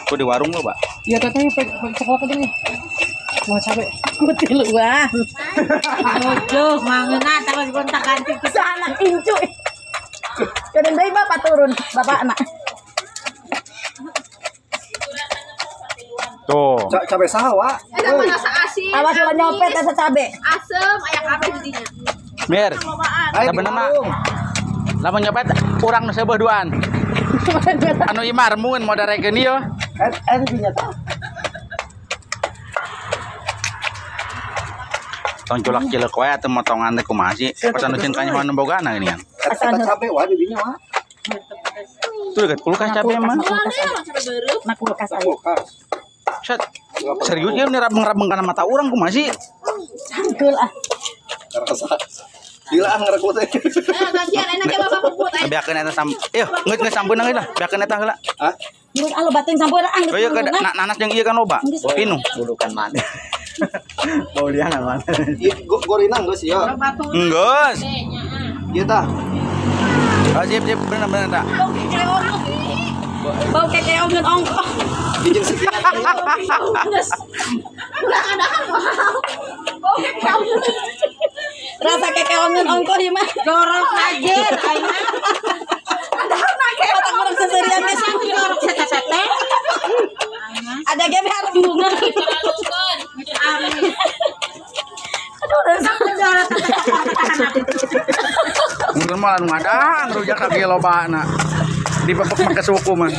Ku di warung lo, Pak. Iya, teteh pakai coklat aja nih. Mau cabe. Kutiluan. Ojo, mangeuna terus gonta ganti. Sa anak incu. Kadang bae bapak turun, bapak anak. Tuh. Cabe saha, Wak? Eta mah rasa asin. Awas ulah nyopet asa cabe. Asem aya kabeh di dinya. Mir, Ayo di Sebenarnya mah- warung. lamun nyopet urang nu seubeuh duaan. Anu imar mun mau darekeun ieu. Eh, eh di dinya tah. Tong culak cileuk wae atuh motongan teh kumaha sih? Pas anu cin kanyahoan nu bogana geuningan. Eta cabe wah di dinya, Wak. Tuh dekat kulkas cabe mah. Cabe beureum. Na kulkas aya. Kulkas. Set. Serius ieu ini rabeng-rabeng kana mata urang kumaha sih? Cangkeul ah. Rasa. Gila ah ngerekut teh. Eh, gantian enak ya Bapak puput. Ayo. Beakeun eta sam. Ieu geus geus sampeun geus lah. Beakeun eta heula. Hah? Geus alo batin sampeu ah geus. Oh iya ke nanas jeung ieu kan loba. Pinu. Bulukan mana? Bau liangan mana? Ieu gorengan geus ieu. Geus. Ieu tah. Oh, sip sip bener bener tak. Bau kekeong. Bau kekeong ngeun ongkoh. Dijeng sekian. Ulah ada kan mahal. Oh, kekeong. Rasa kekeong ngeun ongkoh ieu mah. Jorok aja, aing. Otak urang seserian geus. Jorok sete-sete. Ada ge harus bunga. Aduh, rasa Jorok sete-sete. Mungkin malah nu ngadang rujak kaki lobana. Dipepek make suku mah.